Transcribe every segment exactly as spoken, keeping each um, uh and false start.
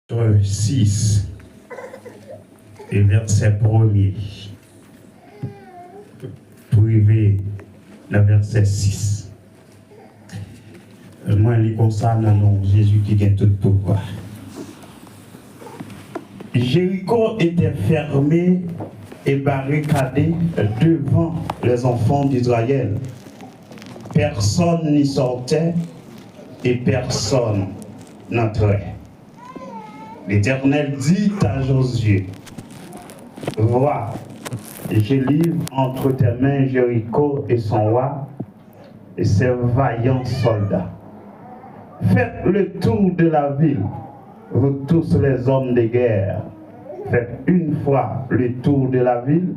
Chapitre six, e vèsè premye pou rive nan vèsè sis. Mwen li konsa nan non Jezi ki gen tout pouvwa. Jéricho était fermée et barricadée devant les enfants d'Israël. Personne n'y sortait et personne n'entrait. L'Éternel dit à Josué, vois, je livre entre tes mains Jéricho et son roi, et ses vaillants soldats. Faites le tour de la ville, vous tous les hommes de guerre. Faites une fois le tour de la ville,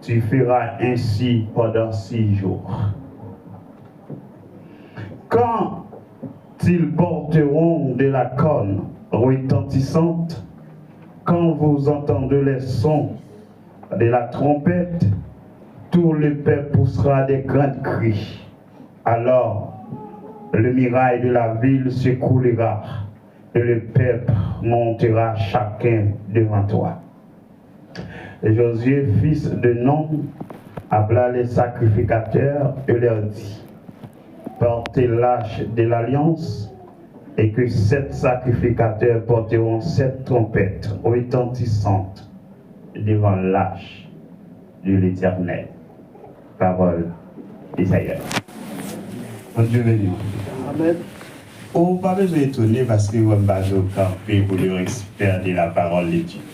tu feras ainsi pendant six jours. Quand ils porteront de la corne retentissante, quand vous entendez les sons de la trompette, tout le peuple poussera des grands cris. Alors, le muraille de la ville s'écroulera, et le peuple montera chacun devant toi. Josué, fils de Nun, appela les sacrificateurs et leur dit, portez l'arche de l'alliance, et que sept sacrificateurs porteront sept trompettes retentissantes devant l'arche de l'Éternel. Pawòl di Senyè. Bondye beni w. Amen. Ou pa bezwen etone paske w wè m pa vle w kanpe pour le respect de la parole de Dieu.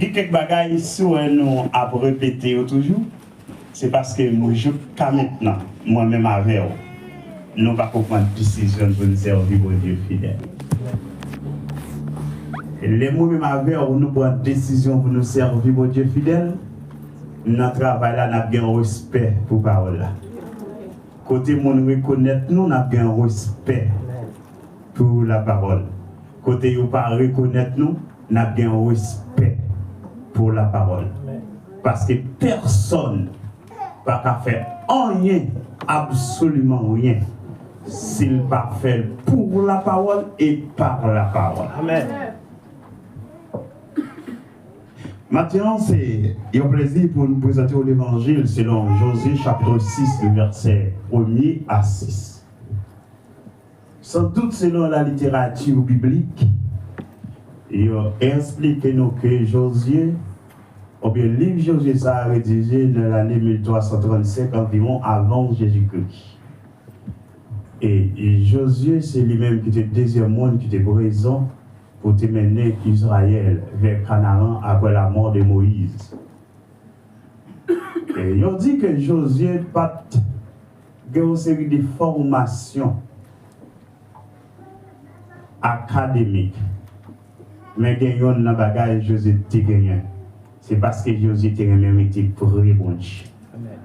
Gen kèk bagay, si w wè nou ap repete yo toujou, se paske nou jouk ka mentnan, mwen menm avè w, nou pako pran desizyon pou n sèvi Bondye fidèl. E lè mwen menm avè w, nou pran desizyon pou nou sèvi Bondye fidèl, nan travay la, n ap gen respè pou pawòl la. Kote moun rekonèt nou, n ap gen respè pou lapawòl. Kote yo pa rekonèt nou, n ap gen respè pou lapawòl. Paske pèsonn pa ka fè anyen, absoliman anyen, si l pa fè l pou lapawòl e pa lapawòl. Amèn. Maten an, se yon plezi pou nou prezante w Levanjil selon Jozye, chapit sis, vèsè premye a sis. Sandout, selon laliterati biblik, yo eksplike nou ke Jozye, oubyen liv Jozye sa a redije nan lane mil twa san trannsenk anviwon avan Jezikri. E, e Jozye, se li menm ki te dezyèm moun ki te prezan pou te mennen Izrayèl vè Kanaran apre lamò de Moyiz. E yo di ke Jozye pa t gen yon seri de fòmasyon akademik, men gen yonn nan bagay Jozye te genyen, se paske Jozye te renmen rete pre Bondye. Amèn.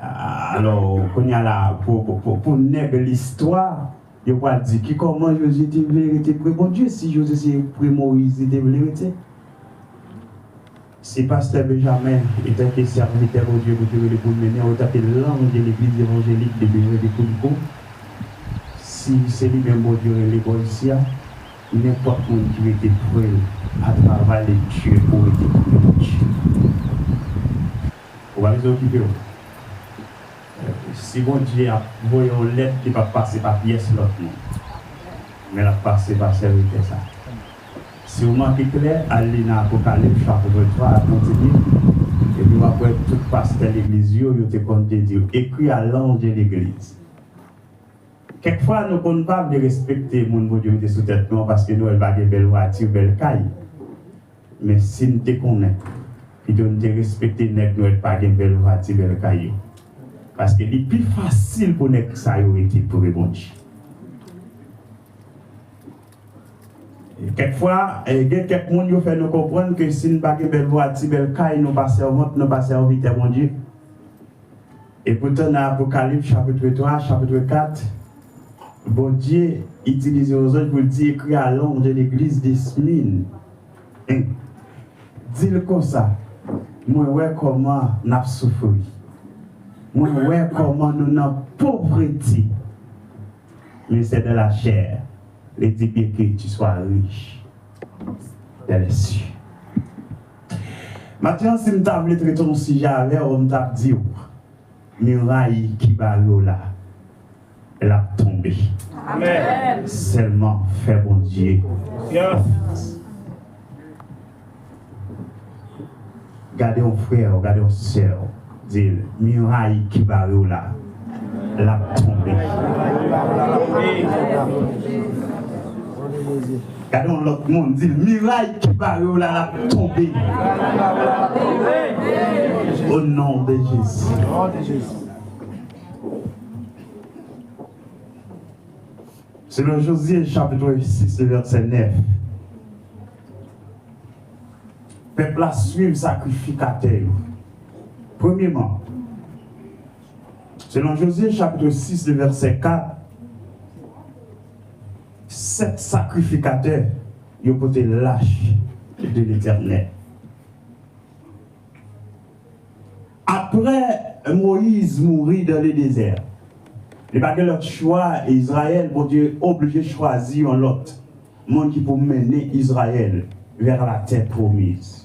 Alò, kounye a la, pou, pou, pou, pou nèg listwa, yo pral di ki kòman Jozye te vle rete pre Bondye, si Jozye se pre Moyiz li te vle rete. Si pastè Benjamin, etanke sèvitè Bondye, pou te rele pou l mennen, etanke lanj de legliz evanjelik de Bejwen de Koliko, si se li menm Bondye rele bò isi a, nenpòt moun ki rete pre a travay de Dye pou rete pre Bondye. Ou pa bezwen okipe w. Si Bondye ap voye yon lèt, li p ap pase pa pyès lòt moun, men l ap pase pa sèvitè sa. Si w manke klè, al li nan Apokalips chapit twa, al kontinye, epi w ap wè tout pastè legliz yo, yo te konn te di w, ekri a l'ange de l'église. Kèk fwa, nou konn pa vle respekte moun Bondye mete sou tèt nou an paske nou wè l pa gen bèl vwati, bèl kay. Men si n te konnen, pito n te respekte nèg nou wè k pa gen bèl vwati, bèl kay yo. Paske li pi fasil pou nèg sa yo rete pre Bondye. Kèk fwa, eh, gen kèk moun yo fè nou konprann ke si n pa gen bèl vwati, bèl kay, nou pa sèvant, nou pa sèvitè Bondye. Epoutan, nan Apokalips chapit twa, chapit kat, Bondye itilize yon zanj pou l di, ekri a l'ange de l'église de Smyrne. Di l konsa, mwen wè kòman n ap soufri. Mwen wè kòman nou nan povrete. Men se dans la chair. Li di, bien que tu sois riche dans les cieux. Maten an, si m ta vle trete yon sijè avè w, m t ap di w, miray ki bare w la, l ap tonbe. Amèn. Sèlman fè Bondye konfyans. Gade yon frè w, gade yon sè w, di l, miray ki bare w la, l ap tonbe. Gade yon lòt moun, di l, miray ki bare w la, l ap tonbe. O non de Jezi. Selon Jozye chapit sis, vèsè nèf, pèp la swiv sakrifikatè yo. Premyeman, selon Jozye chapit sis, vèsè kat, sèt sakrifikatè yo pote lach de Letènèl. Apre Moyiz mouri dans le désert, li pa gen lòt chwa, Izrayèl, Bondye oblije chwazi yon lòt moun ki pou mennen Izrayèl vers la terre promise.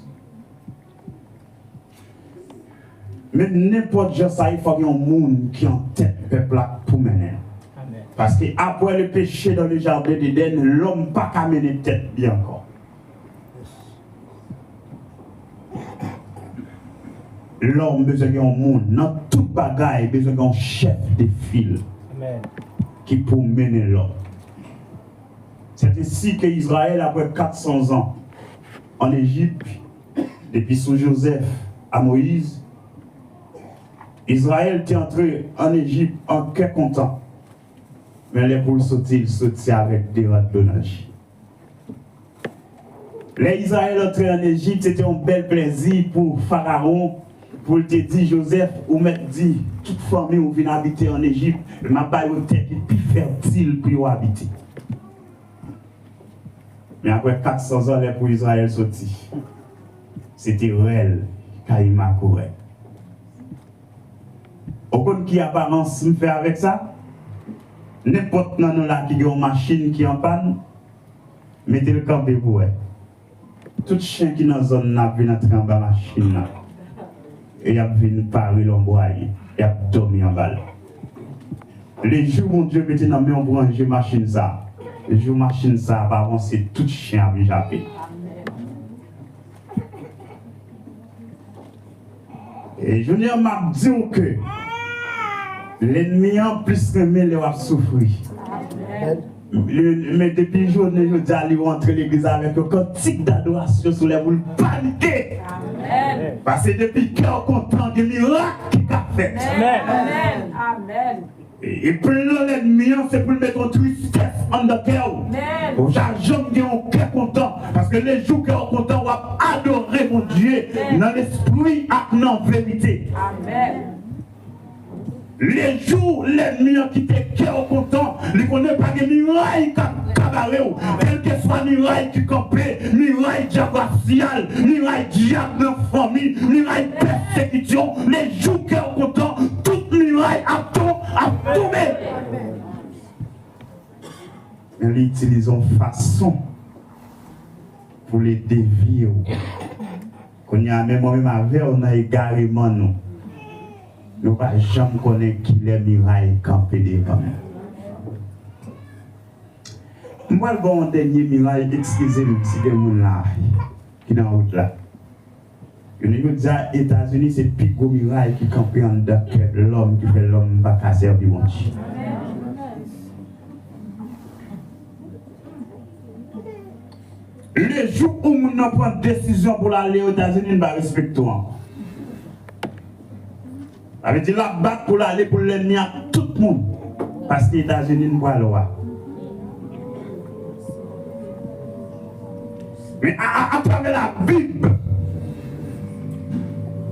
Men nenpòt jan sa ye, fòk yon moun ki an tèt pèp la pou mennen. Amèn. Paske apre le péché dans le jardin d'Éden, lòm pa ka mennen tèt li ankò. Lòm bezwen gen yon moun. Nan tout bagay, bezwen gen yon chèf de fil. Amèn. Ki pou mennen lòm. C'est ainsi que Israël, après quatre cents ans en Égypte, depi sou Jozèf a Moyiz, Izrayèl te antre an Ejip an kè kontan. Men lè pou l soti, l soti avèk de rad dlo nan je. Lè Izrayèl antre an Ejip, se te yon bèl plèzi pou Farawon, pou l te di Jozèf, ou mèt di tout fanmi w vin abite an Ejip, m ap ba yo tè ki pi fètil pou yo abite. Men apre kat san zan, lè pou Izrayèl soti, se te rèl kay makorèl. Ou konn ki aparans m fè avèk sa? Nenpòt nan nou la ki gen yon machin ki an pàn, mete l kanpe pou wè. Tout chen ki nan zòn nan ap vin antre anba machin nan. E y ap vin pare lonbray, y ap dòmi anba l. Lejou Bondye mete nan men w pou ranje machin sa, lejou machin sa ap avanse, tout chen ap jape. E jounen an, m ap di w ke lènmi an plis renmen lè w ap soufri. Men depi jounen jodi a, li rantre legliz avèk yon kantik dadorasyon sou lèv ou, l panike. Paske depi kè w kontan, gen mirak ki ka fèt. Amèn. E, e plan lènmi an, se pou l mete yon tristès anndan kè w. Ou pa janm gen yon kè kontan. Paske lejou kè w kontan, w ap adore Bondye nan lespri ak nan verite. Lejou lènmi an kite kè w kontan, li konnen pa gen miray k ap ka bare w. Kèlkeswa miray ki kanpe, miray dyab rasyal, miray dyab nan fanmi, miray pèsekisyon, lejou kè w kontan, tout miray ap ton-, ap tonbe. Men li itilize yon fason pou li devye w. Kounye a, men mwen menm avè w nan egareman nou, nou pa janm konnen kilè miray kanpe devan nou. M pral ba w yon dènye miray, eskize m si gen moun la ki nan wout la. Jounen jodi a, Etazini se pi gwo miray ki kanpe anndan kè lòm, ki fè lòm pa ka sèvi Bondye. Lejou yon moun nan pran desizyon pou l ale Etazini, li pa respekte w ankò. Sa vle di l ap bat pou l ale pou lènmi ak tout moun. Paske Etazini n pral wa. Men a, a, atravè Labib,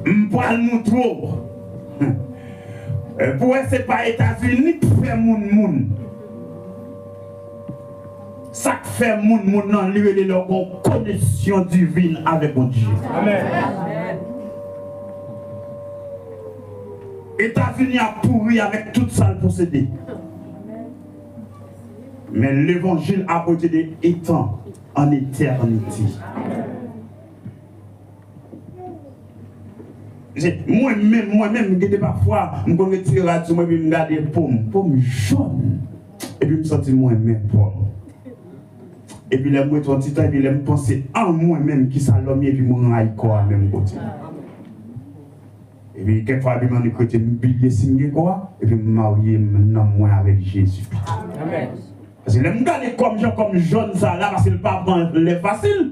m pral montre w. Pou wè se pa Etazini k fè moun moun. Sa k fè moun moun nan, li rele lè w gen yon koneksyon divin avèk Bondye. Amèn. Etazini ap pouri avèk tout sa l posede. Mais l'évangile a porté de étant en éternité. Se mwen menm, mwen menm, gen de pafwa, m konn retire rad sou mwen, epi m gade po m, po m jòn. Epi m santi m renmen po m. Epi lè m rete yon ti tan, epi lè m panse an mwen menm, kisa lòm ye, epi m rayi kò a menm kote. Epi kèk fwa, epi m annik rete m bliye si m gen kò a, epi m marye m nanm mwen avèk Jezi pito. Amèn. Paske lè m gade kò m jan kò m jòn sa la, paske l pa pran lè fasil.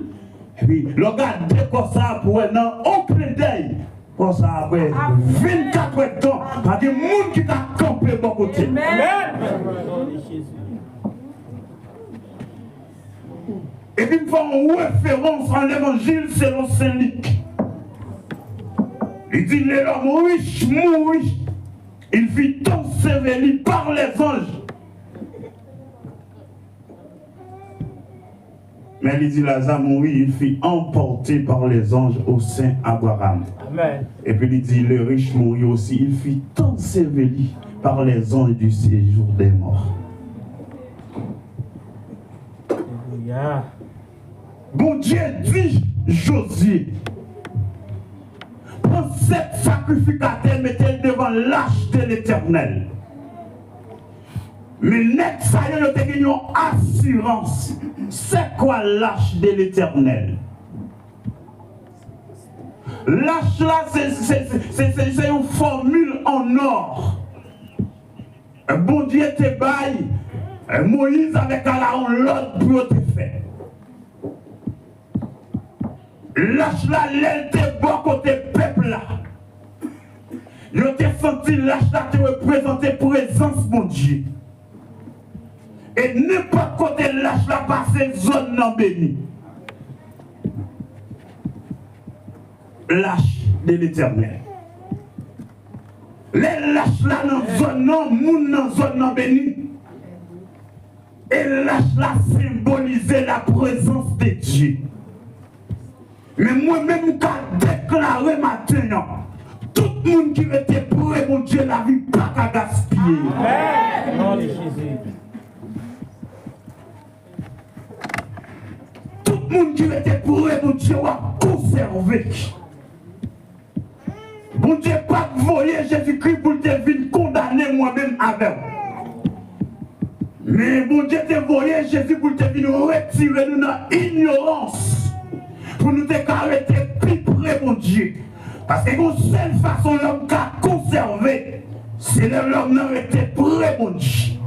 Epi, lè w gade kò sa a pou wè nan on klendèy, kò sa a apre vennkat èdtan, pa gen moun ki ka kanpe bò kote l. Amèn. Epi m fè yon referans an levanjil selon Sen Lik. Li di, le lòm rich mouri, il fut enseveli par les anges. Men li di Laza mouri, il fut emporté par les anges au sein Abraham. Amèn. Epi li di le rich mouri aussi, il fut enseveli par les anges du séjour des morts. Alelouya. Bondye di Jozye, pran sèt sakrifikatè, mete l devan lach de Letènèl. Men nèg sa yo, yo te gen yon asirans. C'est quoi l'arche de l'Éternel? Lach la, se, se, se, se, se yon fòmil an nò. Bondye te bay Moyiz avèk Arawon lòd pou yo te fè. Lach la, lè l te bò kote pèp la, yo te santi lach la te reprezante prezans Bondye. E nenpòt kote lach la pase, zòn nan beni. Lach de Letènèl. Lè lach la nan zòn nan, moun nan zòn nan beni. E lach la senbolize la prezans de Dye. Men mwen menm, m ka deklare maten an, tout moun ki rete pre Bondye, lavi pa ka gaspiye. Amèn. Non de Jezi. Tout moun ki rete pre Bondye, w ap konsève. Bondye pa t voye Jezikri pou l te vin kondane mwen menm avè w. Men Bondye te voye Jezi pou l te vin retire nou nan inyorans, pou nou te ka rete pi pre Bondye. Paske yon sèl fason lòm ka konsève, se lè lòm nan rete pre Bondye.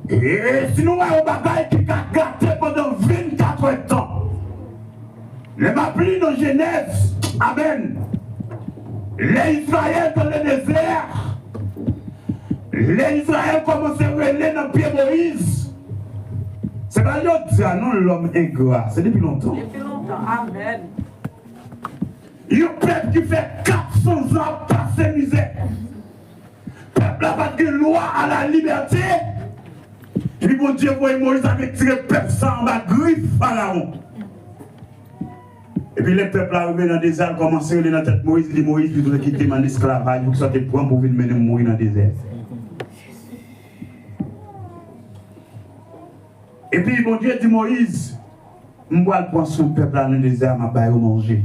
E si nou wè yon bagay ki ka gate pandan vennkat èdtan, lè m ap li nan Jenèz, amèn, lè Izrayèl t anndan dezè a, lè Izrayèl kòmanse rele nan pye Moyiz, se pa jodi a non, lòm engra, se depi lontan. Depi lontan, amèn. Yon pèp ki fè kat san zan ap pase mizè. Pèp la pa t gen lwa a la libète. Epi Bondye voye Moyiz al retire pèp sa anba grif Farawon. Epi lè pèp la rive nan dezè a, l kòmanse rele nan tèt Moyiz, li di, Moyiz, pito w te kite m an esklavaj, poukisa w te pran m pou w vin mennen m mouri nan dezè? Epi Bondye di Moyiz, m pral pran swen pèp la nan dezè a, m ap ba yo manje.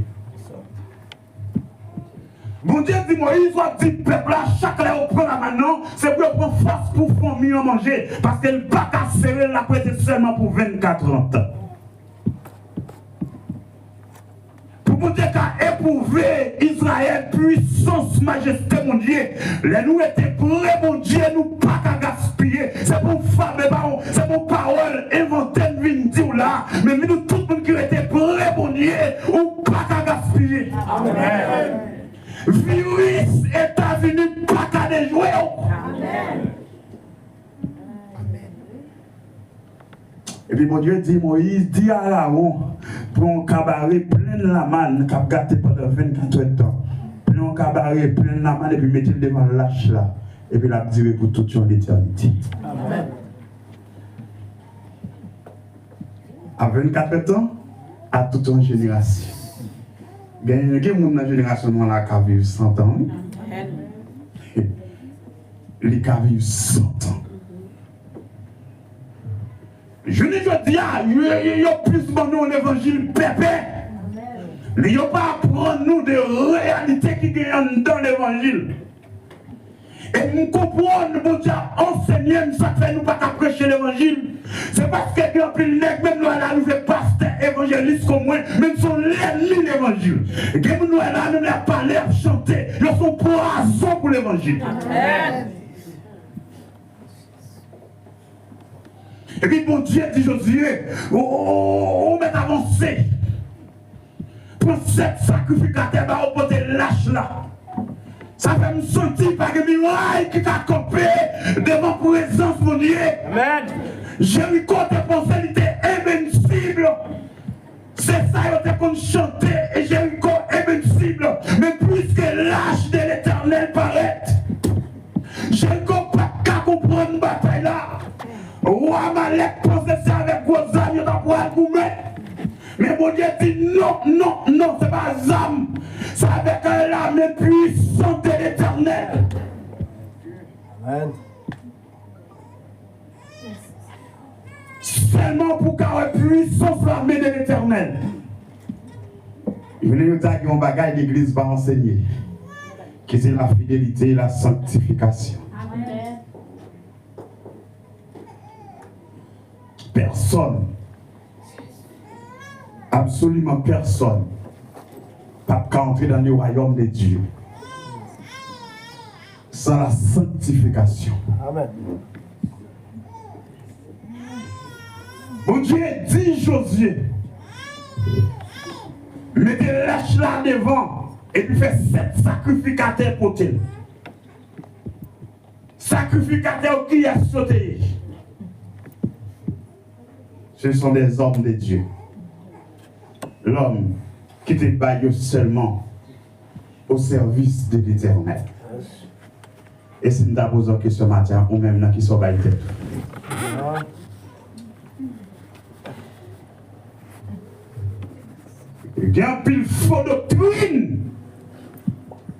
Bondye di Moyiz, w ap di pèp la, chak lè yo pran lamàn nan, se pou yo pran fòs pou fanmi an manje, paske l pa ka sere l, l ap rete sèlman pou vennkat tan. Pou Bondye ka epwouve Izrayèl, pwisans, majeste Bondye, lè nou rete pre Bondye, nou pa ka gaspiye. Se pou fab, e pa yon, se pou pawòl envante m vin di w la, men nou tout moun ki rete pre Bondye, ou pa ka gaspiye. Amèn. Viris Etazini pa ka dejwe w. Amèn. Epi Bondye di Moyiz, di Arawon, pran yon kabare plen lamàn k ap gate pandan vennkat èdtan. Pran yon kabare plen lamàn epi mete l devan lach la. Epi l ap dire pou tout yon letènite. Amèn. A vennkat èdtan, a tout yon jenerasyon. Gen, gen moun nan jenerasyon nou an la ka viv san tan, wi. Amèn. Li ka viv san tan. Jounen jodi a, yo, yo, yo plis ban nou levanjil pèpè, men yo pa aprann nou de reyalite ki gen anndan levanjil. E m konprann Bondye ap ansenye m sa k fè nou pa ka preche levanjil. Se paske gen anpil nèg, menm lè w al rive pastè, evanjelis kon mwen, men se yon lènmi levanjil. Gen moun w wè la, menm lè y ap pale, y ap chante, yo se yon pwazon pou levanjil. Amèn. Epi Bondye di Jozye, ou, ou, ou, ou mèt avanse. Pran sèt sakrifikatè, ba yo pote lach la. Sa fè m santi pa gen miray ki ka kanpe devan prezans Bondye. Amèn. Jeriko te panse li te envensib. Se sa yo te konn chante, Jeriko envensib. Men piske lach de Letènèl parèt, Jeriko pa t ka konprann batay la. Wa Amalèk panse se avèk gwo zam yo ta pral goumen. Men Bondye di, non, non, non, se pa zam. Se avèk lame pwisan de Letènèl. Amèn. Sèlman pou w ka wè pwisans lame de Letènèl. Jounen jodi a, gen yon bagay legliz pa ansenye, ki se la fidelite e la sanktifikasyon. Amèn. Pèsonn, absoliman pèsonn, p ap ka antre dans le royaume de Dieu sans la sanctification. Amèn. Bondye di Jozye, mete lach la devan, epi fè sèt sakrifikatè pote l. Sakrifikatè yo, kiyès yo te ye? Ce sont des hommes de Dieu. Lòm ki te bay yo sèlman au service de l'Éternel. E si m ta poze w kesyon maten an, ou menm nan kisa w bay tèt ou? Gen anpil fo doktrin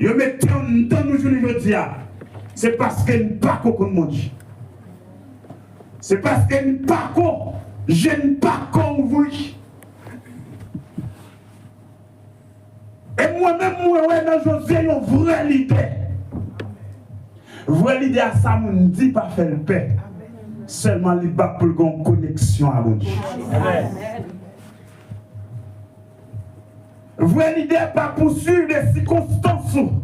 yo mete anndan nou jounen jodi a. Se paske n pako konn Bondye. Se paske n pako, je n pako ouvri. E mwen menm, mwen wè nan Jozye yon vrè lidè. Vrè lidè a, sa moun di pa fè l pè. Sèlman li bat pou l gen yon koneksyon a Bondye. Vrè lidè pa pou swiv de sikonstans ou,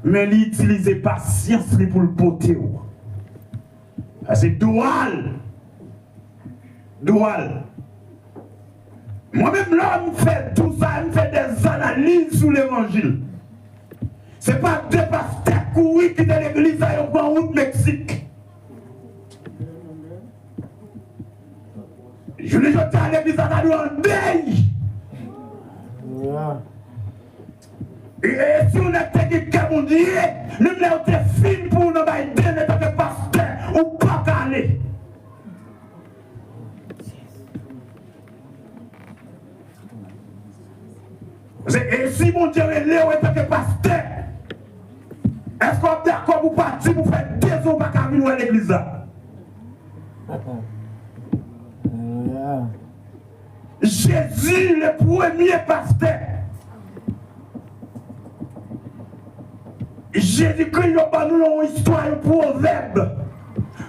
men li itilize pasyans li pou l pote w. Sa se dwa l. Dwa l. Mwen menm, lè m fè tou sa, m fè dè analiz sou levanjil. Se pa de pastè k kouri kite legliz la, yo pran wout Meksik. Jounen jodi a, legliz la ta dwe an dèy. E, e si yon nèg te gen kè Bondye, menm lè yo te fin pou ou nan bay de antanke pastè, ou pa ka ale. E si Bondye rele w antanke pastè, èske w ap dakò pou pati pou fè de zon ou pa ka vin wè legliz la? Jezi, le premye pastè. Jezikri, yo ban nou yon istwa, yon pwovèb.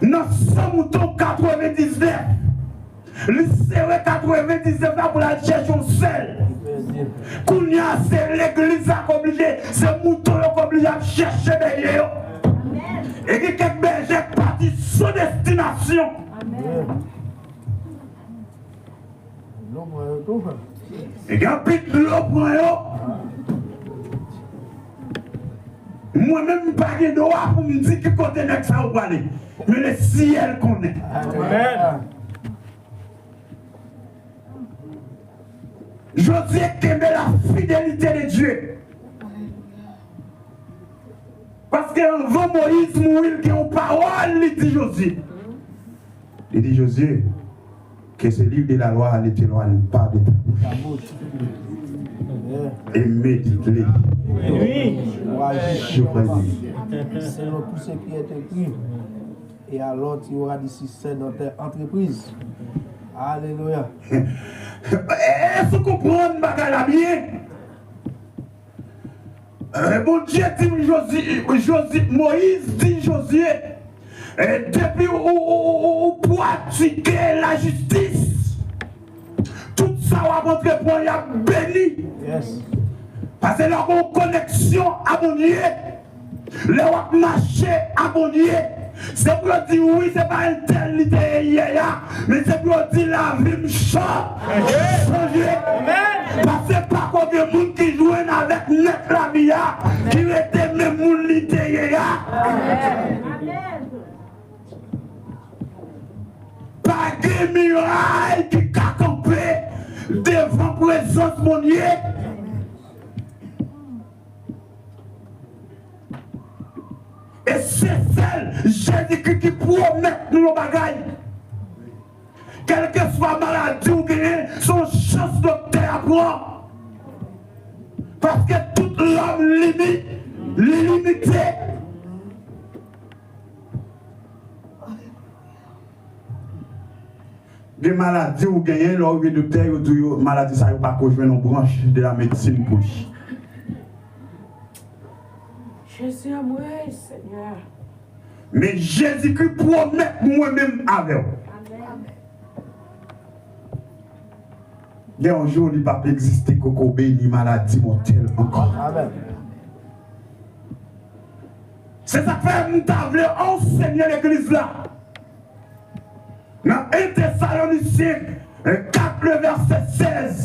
Nan san mouton, katrevendiznèf. Li sere katrevendiznèf la pou l al chèche yon sèl. Kounye a, se legliz la k oblije, se mouton yo k oblije ap chèche dèyè yo. E gen kèk bèje k pati san destinasyon. Dlo pran yo tou, frè. E gen anpil dlo pran yo. Mwen menm, m pa gen dwa pou m di ki kote nèg sa yo prale. Men lesyèl konnen. Amèn. Jozye kenbe la fidelite de Dye. Paske anvan Moyiz mouri, l gen yon pawòl li di Jozye. Li di Jozye, que ce livre de la loi ne t'éloigne pas de ta bouche. Et médite-le jour et nuit. Selon tout ce qui est écrit. Et à l'autre, il y aura d'ici sept dans telle entreprise. Alléluia. Èske w konprann bagay la byen? Eh, Bondye di Jozi-, Jozi-, Moyiz di Jozye, eh, depi ou, ou, ou, ou, ou pratike lajistis, tout sa w ap antreprann, y ap beni. Yes. Paske lè w gen yon koneksyon a Bondye, lè w ap mache a Bondye, se pou yo di, wi, se pa entèl li te ye yè a, men se pou yo di, lavi m chan-, chanje. Paske pako gen moun ki jwenn avèk Mèt lavi a, ki rete menm moun li te ye a. Pa gen miray ki ka kanpe devan prezans Bondye. E se sèl Jezikri ki pwomèt nou yon bagay. Kèlkeswa maladi w genyen, se yon chans doktè a pran. Paske tout lòm limi-, li limite. Gen maladi ou genyen, lè w rive doktè, yo di w yo, maladi sa yo pa ko jwenn yon branch de la medsin pou li. Jezi anmwey, Senyè. Men Jezikri pwomèt mwen menm avè w. Amèn. Gen yon jou li p ap egziste kokobe ni maladi mòtèl ankò. Amèn. Se sa k fè m ta vle anseye legliz la. Nan en Tesalonisyen kat, le vèsè sèz,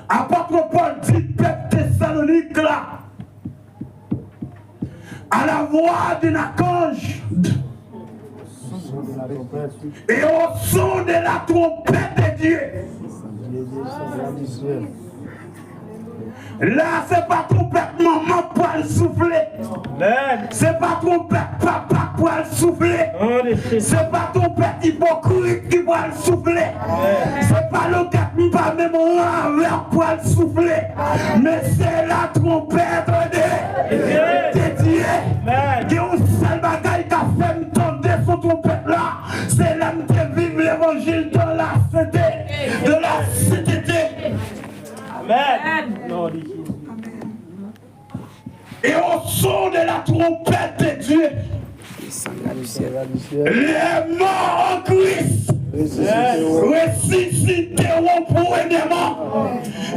apot Pòl di pèp Tesalonik la, à la voix d'un archange et au son de la trompette de Dieu. La, se pa twonpèt manman k pral soufle. Amèn. Se pa twonpèt papa k pral soufle. Non, de Jezi. Se pa twonpèt ipokrit ki pral soufle. Amèn. Se pa lokèt m pa menm ran avè w k pral soufle. Men se la trompette de, de Dieu. Amèn. Gen yon sèl bagay k ap fè m tande son twonpèt la, se lè m te viv levanjil dans la sainteté, dans la sainteté. Amèn. Non de Jezi. Et au son de la trompette de Dieu, les morts en Christ ressusciteront premièrement.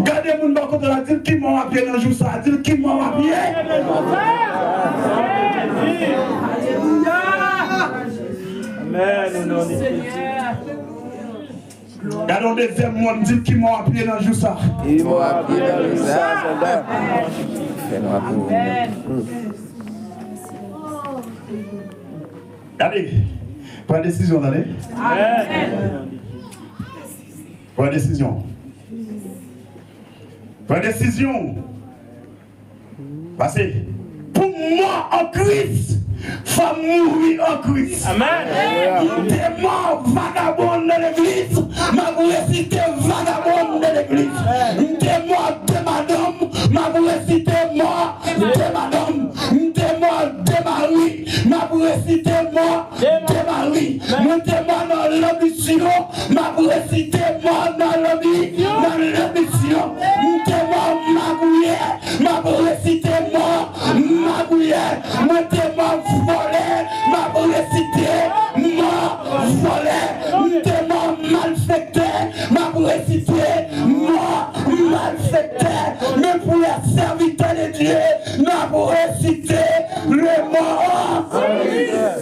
Gade moun bò kote w la, di l ki mò w ap ye nan jou sa. Di l ki mò w ap ye. Amèn, o non de Jezi. Gade yon dezyèm moun, di l ki mò w ap ye nan jou sa. Ki mò w ap ye nan jou sa, sòlda. Fè nou ap ye. Gade, pran desizyon, tande. Amèn. Pran desizyon. Pran desizyon. Paske pou m mò an Kris, fò m mouri an Kris. Amèn. M te mò vagabon nan legliz, m ap resite vagabon nan legliz. M te mò de madanm, m ap resite mò de madanm. M te mò de mari, m ap resite mò de mari. Mwen te mò nan lanbisyon, m ap resite mò nan lanbi-, nan lanbisyon. M te mò magouyè, m ap resite mò magouyè. Mwen te mò vòlè, m ap resite mò vòlè. M te mò malfektè, m ap resite mò malfektè. Men pou lè sèvitè de Dye, n ap resite le mò. Amèn.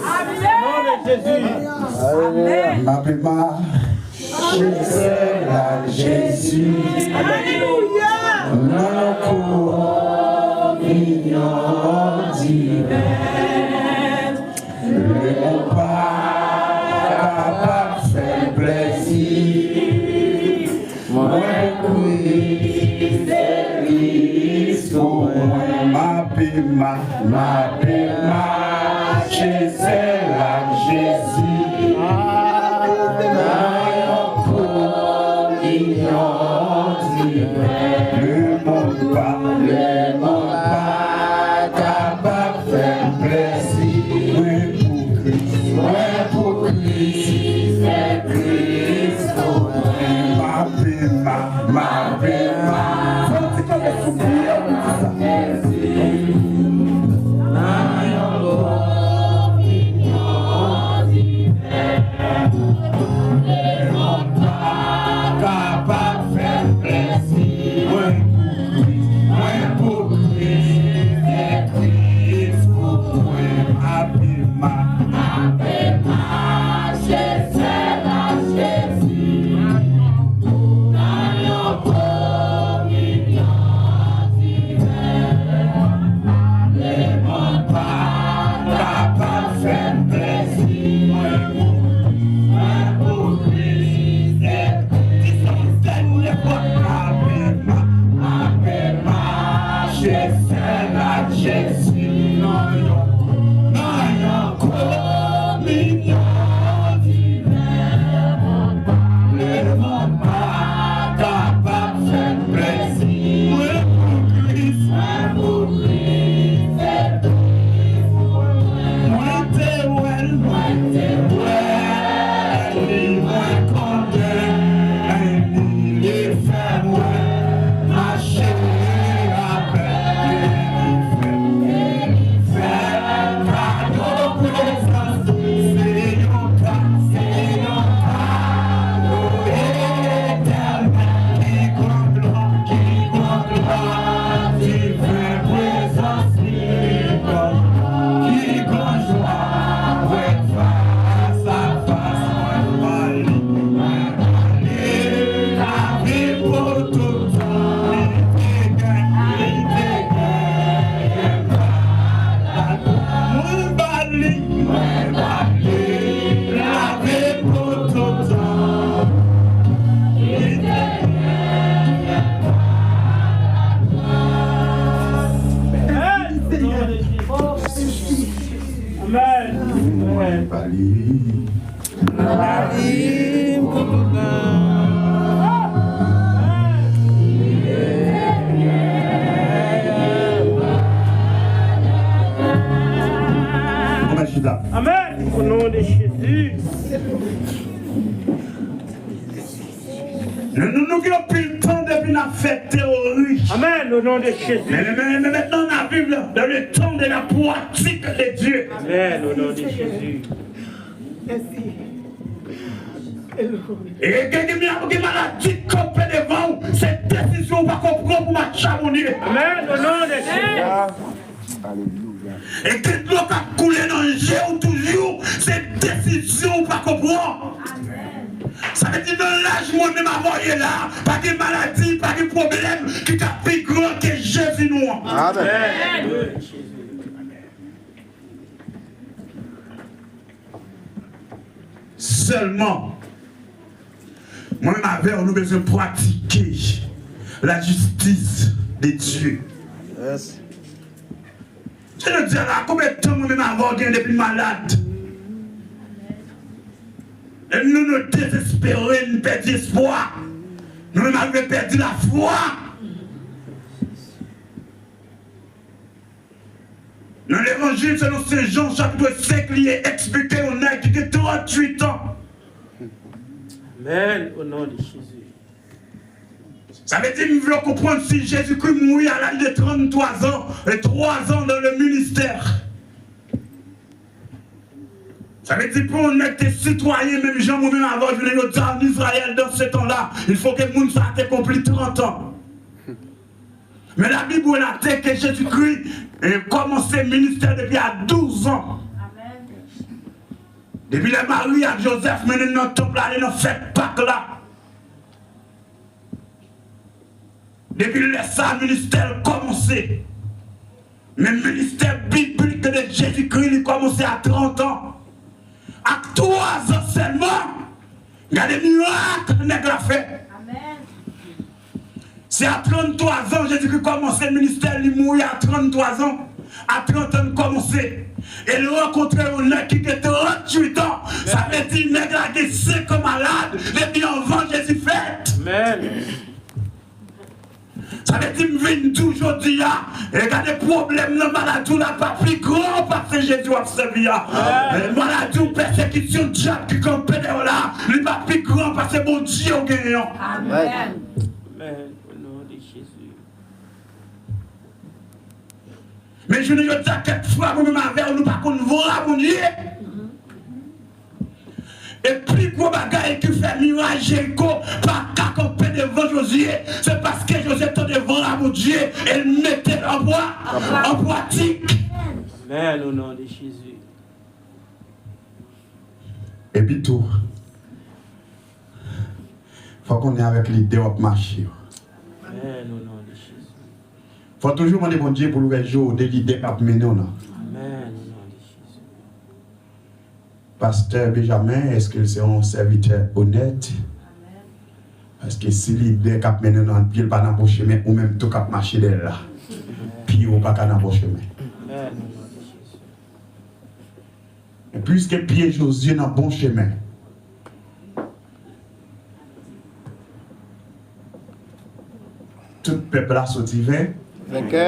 Amèn. M ape mache sèl ak Jezi. Alelouya. Nan kominyon diven. Lemon pa kapab fè m plezi. Mwen Kris se Kris pou mwen. M ape ma-, m ape mache sèl ak Jezi. Nan yon kominyon diven. Lemon pa, lemon pa kapab fè m plezi. Mwen pou Lemonn pa kapab fè m plezi. Mwen pou Kris, mwen pou Kris, se Kris pou mwen. Ape ma, ape mache, sèl ak Jezi. Nan yon kominyon diven. Lemonn pa kapab fè m plezi. Mwen pou Kris, mwen pou Kris, se Kris. Di sa, sèl ou le pòt. Ape ma, ape mache, sèl ak Jezi. Nan yon, nan yon kominyon diven. Lemonn pa kapab fè m plezi. Mwen pou Kris, mwen pou Kris, se Kris pou mwen. Mwen te wè l, mwen te wè li, mwen konnen li, li fè mwen mache avèk li, li fè, li fè kado prezans. Se yon kado, se yon kado etènèl. Ki gran glwa, ki gran glwa diven, prezans li ban. Ki gran jwa wè fas a fas. Mwen ba li, mwen ba li lavi pou tout tan. Li te gen, li te gen malad. Mwen ba li, mwen ba li lavi pou tout tan. Li te gen malad. Amen. Mwen ba li lavi pou tout tan. Amen. Au nom de Jésus. Nou, nou, nou gen anpil tan depi n ap fè teyori. Amen, au nom de Jésus. Men, men, men, men maintenant, on a vu le, le, le temps de la pratique de Dieu. Amen, au nom de Jésus. Mèsi. E gen, gen, gen maladi kanpe devan w, se desizyon ou pa konprann pou mache a Bondye. Amen, au nom de Jésus. Alelouya. E gen dlo k ap koule nan je w toujou, se desizyon ou pa konprann. Sa vle di nan laj mwen menm avè w ye la, pa gen maladi, pa gen pwoblèm ki ka pi gran ke Jezi nou an. Amen. Sèlman, mwen menm avè w, nou bezwen pratike la justice de Dieu. Yes. Jodi a la, konbyen tan mwen menm avè w gen depi n malad? E nou, nou dezespere, n pèdi espwa. Nou menm arive pèdi lafwa. Nan Levanjil selon Sen Jan, chapit senk, li eksplike yon nèg ki gen tranntuit an. Amen, au nom de Jésus. Sa vle di, m vle w konprann, si Jezikri mouri à l'âge de trente-trois ans, et trois ans dans le ministère. Sa vle di, pou yon nèg te sitwayen, menm jan mwen menm avè w, jounen jodi a, an Izrayèl, dans ce temps-là, il faut que moun sa a te konpli trant an. Men Labib relate ke Jezikri, eh, kòmanse ministè depi a douz an. Depi lè Mari ak Jozèf mennen l nan tanp la, ale nan fèt Pak la. Depi lè sa a, ministè l kòmanse. Men ministè biblik de Jezikri, li kòmanse a trant an. Ak twa zan sèlman, gade mirak nèg la fè. Amen. Se a trannntwa zan Jezikri kòmanse ministè, li mouri a trannntwa zan. A trant an, l kòmanse. E l rankontre yon nèg ki gen tranntuit an. Sa vle di nèg la gen senk an malad depi anvan Jezi fèt. Amen. Sa vle di m vin di w jodi a, e gade pwoblèm nan maladi w la pa pi gran pase Jezi w ap sèvi a. Amen. E maladi w, pèsekisyon dyab ki kanpe dèyè w la, li pa pi gran pase Bondye w genyen an. Amen. Amen. Au nom de Jésus. Men jounen jodi a, kèk fwa, mwen menm avè w, nou pa konn vwa Bondye. E pi gwo bagay ki fè miray Jeriko pa ka kanpe devan Jozye, se paske Jozye tande vwa a Bondye e l mete l an pra-, an pratik. Amen, au nom de Jésus. Epi tou, fò w konnen avèk lide w ap mache yo. Amen, au nom de Jésus. Fò w toujou mande Bondye pou l ouvè je w de lide k ap mennen w nan. Amen, au nom de Jésus. Pastè Benjamin, èske l se yon sèvitè onèt? Paske si lidè k ap mennen w nan pye l pa nan bon chemen, ou menm tou k ap mache dèyè l la, pye w pa ka nan bon chemen. Amen. Men piske pye Jozye nan bon chemen, tout pèp la soti ven-, Venkè.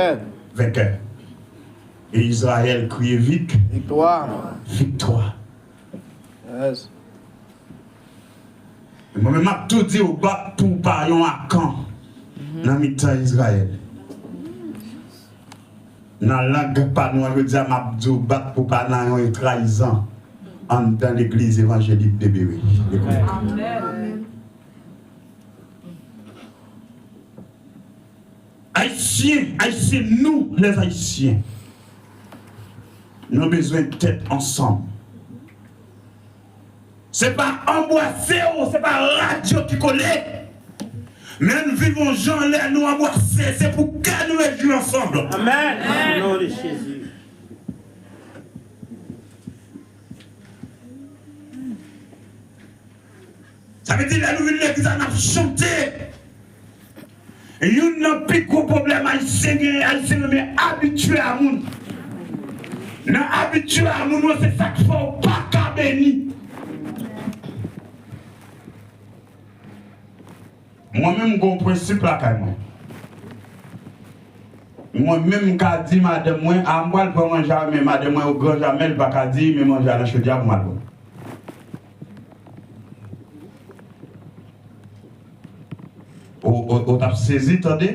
Venkè. E Izrayèl kriye vik-, Viktwa. Viktwa. Yes. E mwen menm, m ap tou di w, bat pou w pa yon Akan nan mitan Izrayèl. Nan lang pa nou an jodi a, m ap di w, bat pou w pa nan yon trayizan anndan legliz evanjelik de Bere. Amen. Ayisyen, Ayisyen, nou, les Haïtiens, nou bezwen tèt ansanm. Se pa anbwase w, se pa rad yo ki kole. Men n viv yon jan lè nou anbwase, se pou kè nou rejwi ansanm. Amen. Au nom de Jésus. Sa vle di, lè nou vin legliz la, n ap chante. Youn nan pi gwo pwoblèm Ayisyen genyen, Ayisyen renmen abitye a moun. Nan abitye a moun, se sa k fè w pa ka beni. Mwen menm, m gen yon prensip lakay mwen. Mwen menm, m ka di madanm mwen, a, m pral pran manje a, men madanm mwen, o gran jamè, li pa ka di, men manje a nan chodyè pou m al pran. Ou, ou, ou t ap sezi, tande?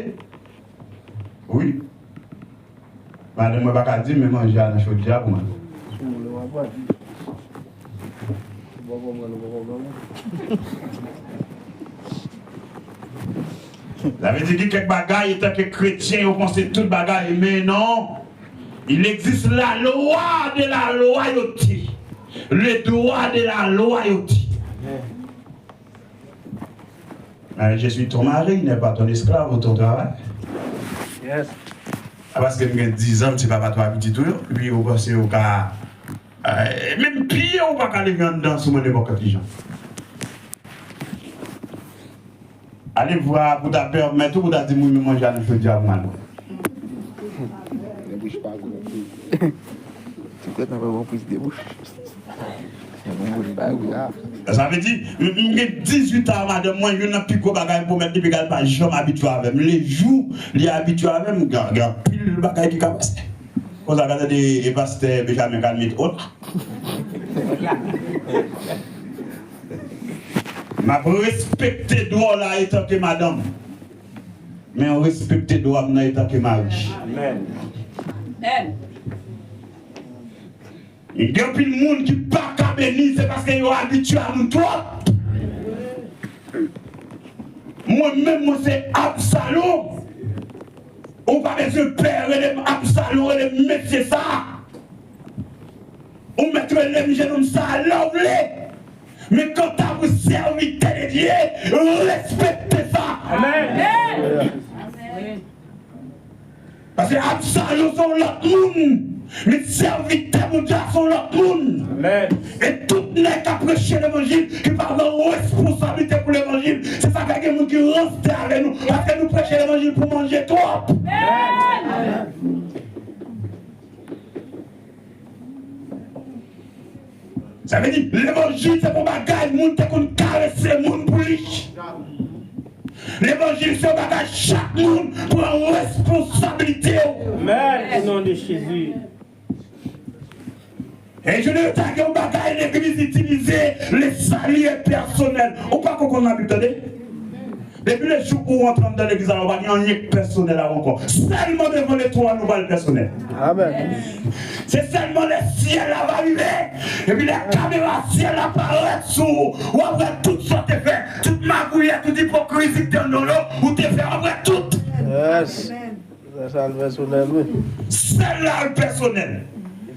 Wi. Madanm mwen pa ka di m, men manje a nan chodyè a pou mwen. Sa vle di gen kèk bagay, antanke kretyen, yo panse tout bagay, men non. Il existe la loi de la loyauté. Le droit de la loyauté. Euh, je suis ton mari, n'es pas ton esclave ou ton travail. Yes. A, paske m gen diz an, m se papa twa pitit ou yo, epi ou panse ou ka, euh, menm pye ou pa ka leve anndan sou mwen nenpòt ki jan. Ale vwa pou ta pèmèt ou, pou ta di moun yo manje a nan chodyè a pou mwen. Nan bouch pa gwo. Ti tèt nan pa bon plis de bouch. Nan bouch pa gwo. Sa vle di, m, m gen dizuit an, madanm mwen, youn nan pi gwo bagay m pwomèt li, piga l pa janm abitye avè m. Lejou li abitye avè m, gen, gen anpil bagay ki ka pase. Konsa, gade de, e pastè Benjamin Kalmit, ot. M ap respekte dwa w la etanke madanm. Men w respekte dwa m nan etanke mari. Amen. Amen. Gen anpil moun ki pa ka beni, se paske yo abitye a moun twòp. Mwen menm, mwen se Absalon. Ou pa bezwen pè, rele m Absalon, rele m mesye sa. Ou mèt rele m jennonm sa a lè w vle. Men kanta pou sèvitè de Dye, respekte sa. Amen. Paske Absalon se yon lòt moun, men sèvitè Bondye a se yon lòt moun. Amen. E tout nèg k ap preche levanjil, ki pa pran responsablite pou levanjil, se sa k fè gen moun ki ranse avè nou, paske nou preche levanjil pou manje twòp. Amen. Sa vle di, levanjil se pa yon bagay moun te konn karese moun pou li. Levanjil se yon bagay chak moun pran responsablite w. Amen. Au nom de Jésus. E jounen jodi a gen yon bagay legliz itilize, le salut est personnel. Ou pa konprann Labib, tande? Depi le jou ou antre anndan legliz la, ou pa gen anyen k pèsonèl avè w ankò. Sèlman devan letwòn ou pral pèsonèl. Amèn. Se sèlman lè syèl la va rive, epi lè kamera syèl la parèt sou ou, w ap wè tout sa w te fè, tout magouyè, tout ipokrizi k te anndan w yo, ou te fè, w ap wè tout. Yes. Sa, sa l pèsonèl, wi. Sèl la l pèsonèl.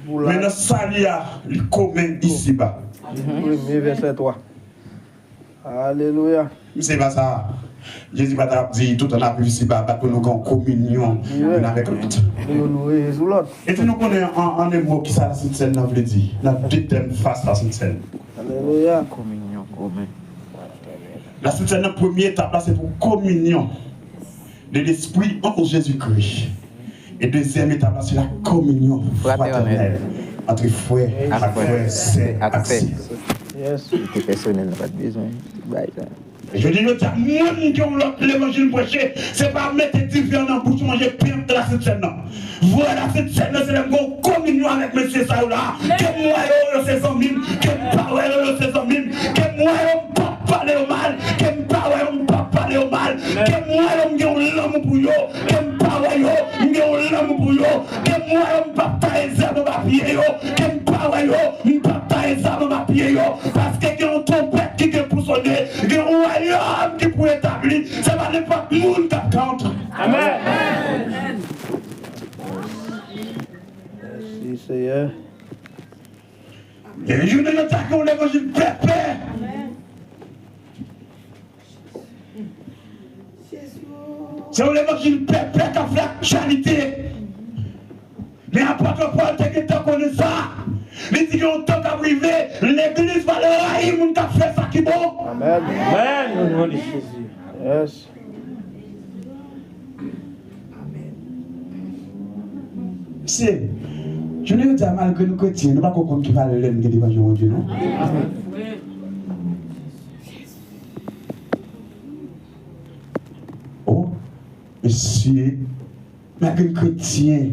Men nan sali a, li komen isiba. Premye vèsè twa. Alelouya. Se pa sa. Jezi pa t ap di tout an ap viv isiba, bat pou nou gen yon kominyon youn avèk lòt. Pou nou reye sou lòt. Epi nou konnen an, an de mo kisa Lasent Sèn nan vle di nan de tèm fas Lasent Sèn. Alelouya. Kominyon komen. Lasent Sèn nan premye etap la se pou kominyon de Lespri an Jezikri. E dezyèm etap la se la kominyon fratènèl ant frè ak frè, sè ak sè. Yes. Li te pèsonèl, nou pa t bezwen bay sa. Jodi jodi a, mwen m gen yon lòt levanjil m preche, se pa mete diven nan bouch manje pen ak Lasent Sèn nan. Vwala, se sèl nan, se lè m gen yon kominyon avèk mesye sa yo la, ke m wè yo, yo se zanmi m, ke m pa wè yo, yo se zanmi m, ke m wè yo, m p ap pale yo mal, ke m pa wè yo, m p ap pale yo mal, ke m wè yo, m gen yon lanmou pou yo, ke m pa wè yo, m gen yon lanmou pou yo, ke m wè yo, m p ap taye zèb anba pye yo, ke m pa wè yo, m p ap taye zèb anba pye yo, paske gen yon twonpèt ki gen pou sone, gen yon wayòm ki pou etabli, se pa nenpòt moun k ap ka antre. Amèn. Mèsi, Seyè. E jounen jodi a, gen yon levanjil pèpè. Se yon levanjil pèpè k ap fè aktyalite. Men apot Pòl te gentan konnen sa. Li di gen yon tan k ap rive, legliz pral rayi moun k ap fè sa ki bon. Amèn. Amèn. O non de Jezi. Yes. Se, jounen jodi a, malgre nou kretyen, nou pako konn ki valè n gen devan je Bondye, non? O, mesye, malgre n kretyen,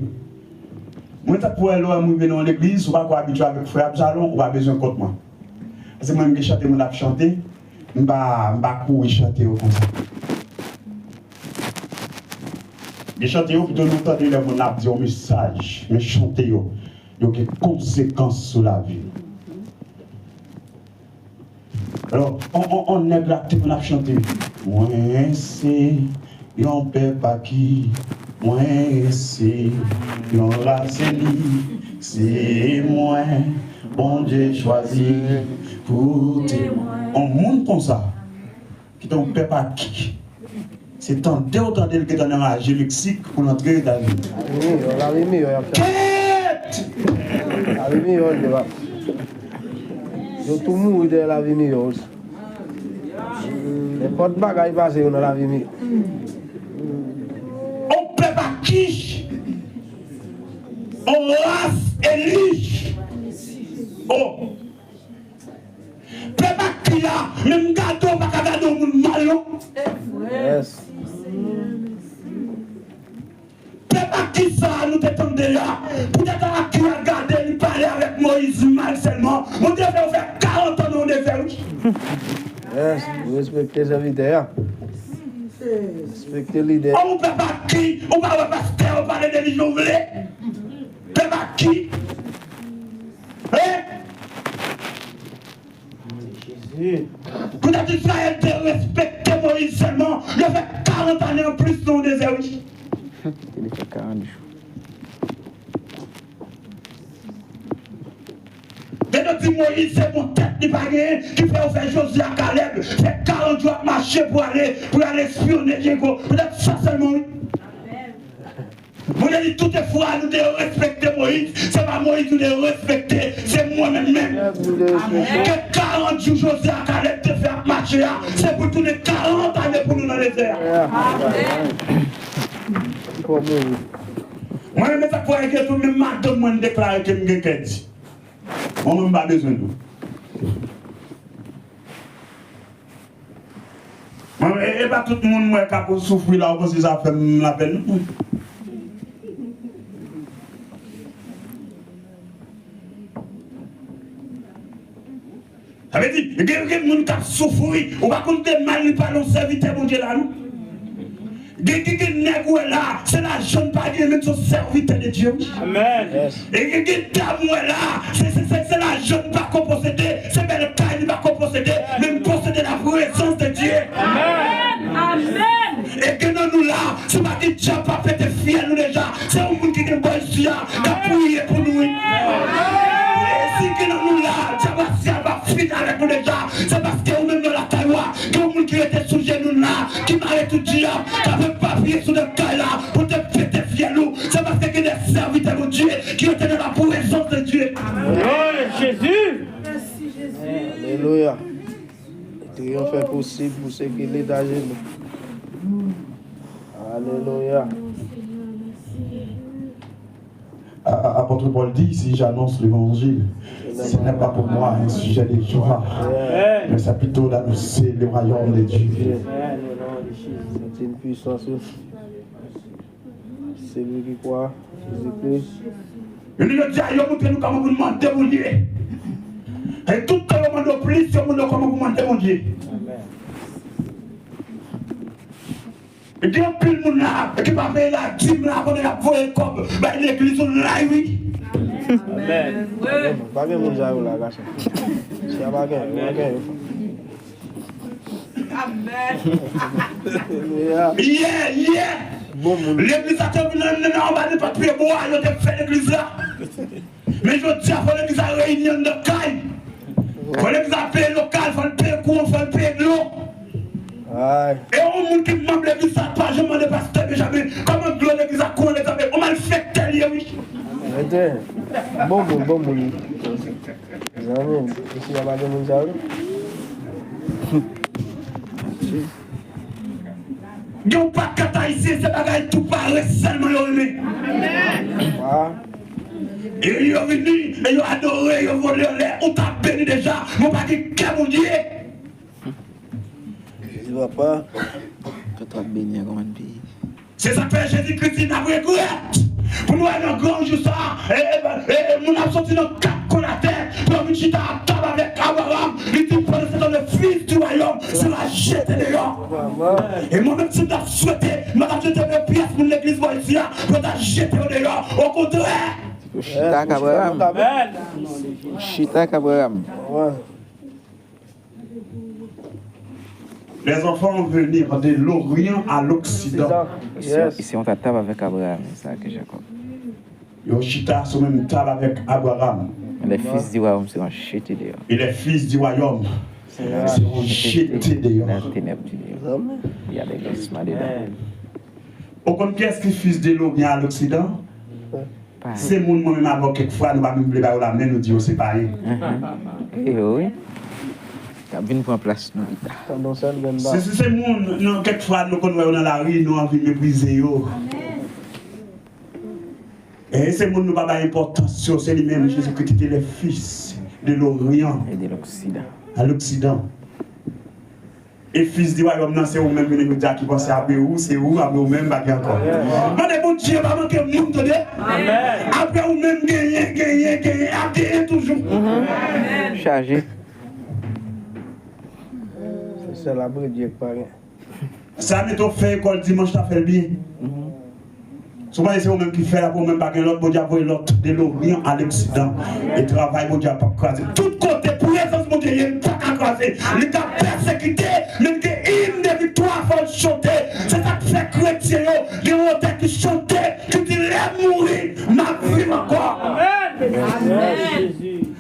mwen, tankou lè w rive nan yon legliz, ou pako abitye avèk frè Absalon, ou pa bezwen kont mwen. Paske mwen, m gen chante moun ap chante, m pa, m pa kouri chante yo konsa. Gen chante yo, pito nou tande lè moun ap di yon mesaj, men chante yo, yo gen konsekans sou lavi nou. Alò, on, on, on nèg la te konn ap chante, mwen se yon pèp aki, mwen se yon ras eli, se mwen Bondye chwazi pou te. On moun konsa, ki te yon pèp aki, se tande w tande l gentan anraje Meksik pou l antre Etazini. Lavi miyò, lavi miyò y ap chèche. Kèt! Lavi miyò, yo ap. Yo tou mouri dèyè lavi miyò osi. Nenpòt bagay pase yo nan lavi miyò. On pèp aki, on ras eli. O. Pèp aki a, menm gade w pa ka gade yon moun mal non. Yes. Pèp aki sa a nou te tande a, poutèt aki a gade li pale avèk Moyiz mal sèlman, Bondye fè yo fè karant an nan dezè, wi. Yes, nou respekte sèvitè a. Respekte lidè. An, ou pèp aki, ou pa wè pastè yo pale de li jan w vle. Pèp aki. Hein? Poutèt Izrayèl te respekte Moyiz sèlman, yo fè karant ane anplis nan dezè, wi. Te fè karant jou. Genlè di Moyiz se bon tèt li pa genyen, ki fè yo fè Jozye ak Kalèb fè karant jou ap mache pou ale, pou ale espyone Jewiko. Poutèt sa sèlman, wi. Bondye di, tout efò a nou te respekte Moyiz, se pa Moyiz nou te respekte, se mwen menm menm. Ke karant jou Jozye ak Kalèb te fè ap mache a, se pou tounen karant ane pou nou nan dezè a. Mwen menm, sa k fè ke tou menm madanm mwen deklare ke m gen kè di. Mwen menm m pa bezwen dou. Mwen, e, e pa tout moun mwen k ap soufri la, ou panse sa fè m lapèn, non. Sa Li di, gen, gen moun k ap soufri. Ou pa konn de mal li pale yon sèvitè Bondye la, non? Gen, gen, gen nèg ou wè la, se lajan l pa gen, men se yon sèvitè de Dye, wi. Amèn. E gen, gen dam ou wè la, se, se, se, se lajan l pa ko posede, se bèl kay li pa ko posede, men l posede la prezans de Dye. Amèn. Amèn. E gen nan nou la, se pa di dyab pa pete fyèl nou deja, se yon moun ki gen bò isi a, k ap priye pou nou, wi. E si gen nan nou la, dyab a si a pa fini avèk nou deja, se paske ou menm nan lakay ou a, gen yon moun ki rete sou jenou l la, ki mare tout dyab, k ap epapiye sou de kay la, pou te pete fyèl ou. Se paske gen de sèvitè Bondye ki rete nan la prezans de Dye. Glwa a Jezi. Alelouya. Triyonf enposib pou sekile ta jenou. Alelouya. A- a- Apôtre Paul dit, si j'annonce l'évangile, ce n'est pas pour moi un sujet de joie, mais c'est plutôt d'annoncer le royaume de Dieu. C'est une puissance. Celui qui croit, Jésus-Christ. Yo di jodi a, yo montre nou kòman pou n mande Bondye. E tout tan yo mande w plis, yo montre w kòman pou mande Bondye. Gen anpil moun la ki pa peye ladim la pandan y ap voye kòb bay legliz online, wi. Amèn. Pa gen moun sa yo la, gason. Si a pa gen, pa gen yo. Amèn. Yeah, yeah. Bon moun. Legliz la te vin nan, nan, anba nenpòt pye bwa, yo te fè legliz la. Men jodi a, fò legliz la reyini anndan kay. Fò legliz la peye lokal, fò l peye kouran, fò l peye dlo. Ay. E yon moun ki manm legliz la pa janm mande pastè Benjamin kòman dlo legliz la, kouran legliz la, yon malfektè li ye, wi. Mete. Bon moun, bon moun. Zanmi m, isi a pa gen moun sa yo. Gen yon pakèt Ayisyen, se bagay tou parèt sèlman yo renmen. E yo vini, e yo adore, yo vole anlè, ou ta beni deja, men w pa gen kè Bondye. Di papa. Kè w ap beni a kòmann peyi. Se sa k fè Jezi Kris di n ap regrèt pou nou wè nan gran jou sa a, e, e, e, e, moun ap soti nan kat kwen latè pou yo vin chita a tab avèk Abraram. Li di, pendant ce temps, le fils du royaume sera jeté dehors. E mwen menm, si m t ap swete, m pa t ap swete gen pyès moun legliz bò isi a pou yo ta jete yo deyò. Okontrè. Yo chita ak Abraram. Yo chita ak Abraram. Les enfants vont venir de l'Orient à l'Occident. Ils sont, ils sont à table avec Abraham, Isaac et Jacob. Yo chita sou menm tab avèk Abraram. Les fils du royaume seront jetés dehors. Et les fils du royaume seront jetés dehors. Dans les ténèbres du dehors. Il y a des grincements dedans. Ou konn kiyès ki fils de l'Orient à l'Occident? Se moun mwen menm avè w kèk fwa nou pa menm vle ba yo lamen, nou di yo se payen. E yo wi. K ap vin pran plas nou pita. Se, se, se moun, nou, kèk fwa nou konn wè yo nan lari, nou anvi meprize yo. E se moun nou pa bay enpòtans yo, se li menm Jezikri ki te les fils de l'Orient. Et de l'Occident. À l'Occident. E fis di wayòm nan, se ou menm, yo di a ki panse apre ou, se ou, apre ou menm, pa gen ankò. Mande Bondye pa manke moun, tande? Apre ou menm, genyen, genyen, genyen, ap genyen toujou. Chaje. Se sèl apre Dye k pa gen. Sa mete w fè ekòl dimanch, ta fè l byen. Si w panse se ou menm ki fè l, apre ou menm pa gen lòt, Bondye ap voye lòt de l'Orient à l'Occident. E travay Bondye a p ap kraze. Tout kote prezans Bondye ye, li pa ka kraze. Li ka pèsekite, men gen im de viktwa fò l chante. Se sa k fè kretyen yo gen wotè ki chante, ki di, lè m mouri, m ap viv ankò. Amèn.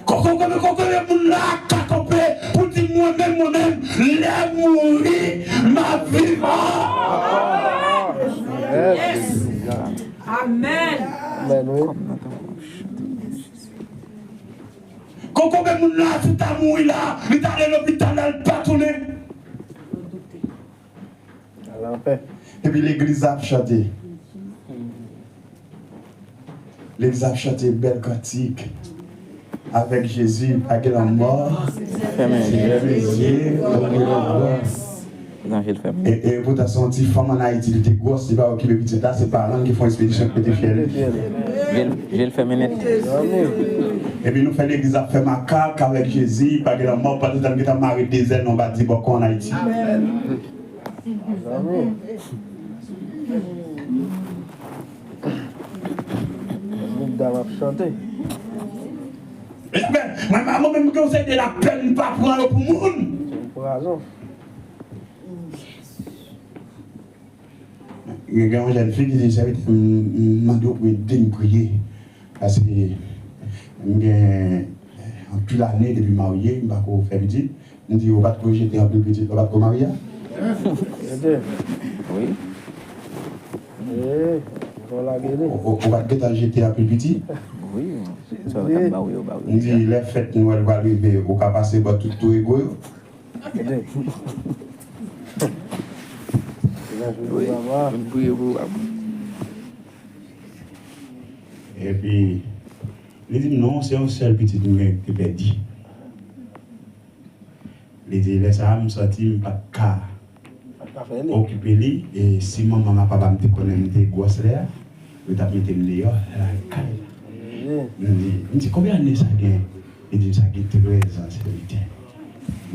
Kòkò, kòkò, kòkò, moun la ka kanpe pou di, mwen menm, mwen menm, lè m mouri, m ap viv ankò. Yes. Amèn. Amèn, wi. Kòkò, men moun la, si ta mouri la, li ta ale lopital la, li pa tounen. Al anpè. Epi legliz la ap chante. Legliz la ap chante bèl kantik. Avec Jésus, pa gen lanmò. Fèmen zye. Fèmen zye, ouvri lanmò. Zanj fèmen. E, e poutan se yon ti fanm ann Ayiti, li te gwòs, li pa okipe pitit la, se paran l ki fè yon espedisyon ki mete fyèl. Je l, je l fèmen nèt. Amèn. Epi nou fè legliz ap fè makak avèk Jezi, pa gen lanmò, pandan tan nou gentan mare de zèl nou anba dibòkò ann Ayiti. Mwen menm gen yon seri de lapèn m pa pran yo pou moun. Gen yon jèn fi ki di, sèvitè, m mande w pou ede m priye. Paske m gen anpil ane depi m marye, m pako fè pitit. M di, ou pa t ko jete anpil pitit lè w pa t ko marye a? Ede. Wi. Ee, fò lage li. Ou, ou, ou pa t gentan jete anpil pitit? Wi. Sa yo t ap ba w yo, ba w yo. M di, lè fèt Nwèl pral rive, ou ka pase bò tout tou ego yo? Ede. Wi, vin priye pou w. Epi, li di m, non, se yon sèl pitit m gen ki pèdi. Li di, lè sa a, m santi m pa t ka okipe li, e si manman m ak papa m te konnen m te gwòs lè a, yo t ap mete m deyò lakay la. M di, m di, konbyen ane sa gen? Li di m, sa gen trèz an, sèvitè.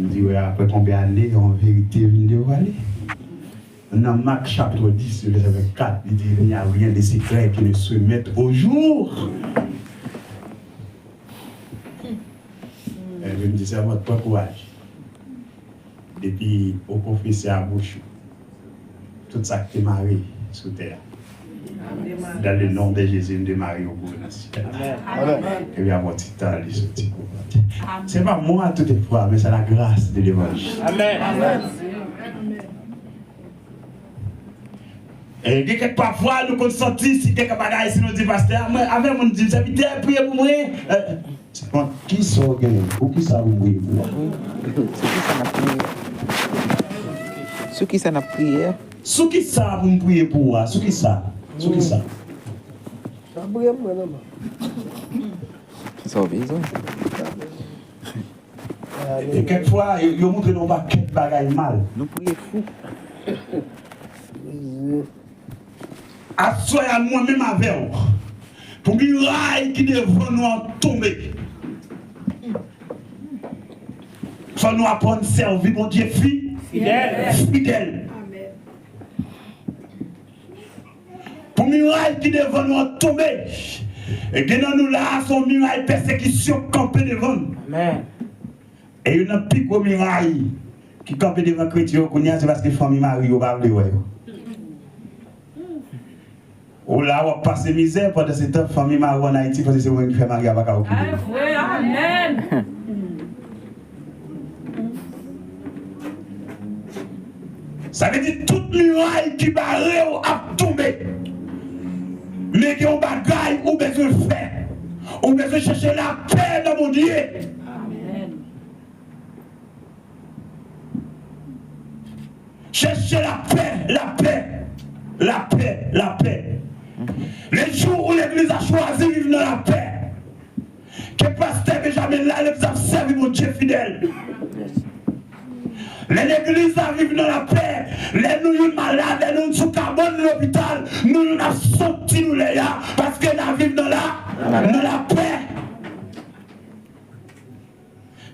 M di, wè, apre konbyen ane yon verite vin devwale? Nan Mak chapit dis, vèsè vennkat, li di, il n'y a rien de secret qui ne se met au jour. Epi m di, sèvant, pran kouraj. Depi ou konfese a bouch ou tout sa k te mare sou tè a, dans le nom de Jésus, m demare yo pou nan syèl la. Epi apre yon ti tan, li soti kou monte. C'est pas moi toutefois, mais c'est la grâce de l'évangile. E gen kèk pafwa nou konn santi si gen kèk bagay, si nou di pastè a, mwen, avè moun di m, sèvitè, priye pou mwen. E, se kont kisa w genyen? Pou kisa pou m priye pou w a? Sou kisa n ap priye? Sou kisa n ap priye? Sou kisa pou m priye pou w a? Sou kisa? Sou kisa? Sa priye mwen, non. Sa w bezwen? E kèk fwa, yo, yo montre nou yon pakèt bagay mal. Nou priye fou. Aswè a, mwen menm avè w, pou miray ki devan nou an tonbe, fò nou aprann sèvi Bondye fi-, fidèl. Fidèl. Amèn. Pou miray ki devan nou an tonbe. E gen nan nou la a, se yon miray pèsekisyon k kanpe devan nou. Amèn. E youn nan pi gwo miray ki kanpe devan kretyen yo kounye a, se paske fanmi mari yo pa vle wè yo. Ou la, w ap pase mizè, pandan se tan, fanmi mari w ann Ayiti panse se ou menm ki fè mari a pa ka okipe yo. Amèn. Sa vle di tout miray ki bare w ap tonbe. Men gen yon bagay ou bezwen fè. Ou bezwen chèche lapè nan Bondye. Amèn. Chèche lapè, lapè, lapè, lapè. Le jou ou legliz la chwazi viv nan lapè, ke pastè Benjamin la, legliz ap sèvi Bondye fidèl. Lè legliz la viv nan lapè, lè nou youn malad, lè nou youn sou kabann lopital, nou youn ap soti doulè a, paske n ap viv nan la, nan lapè.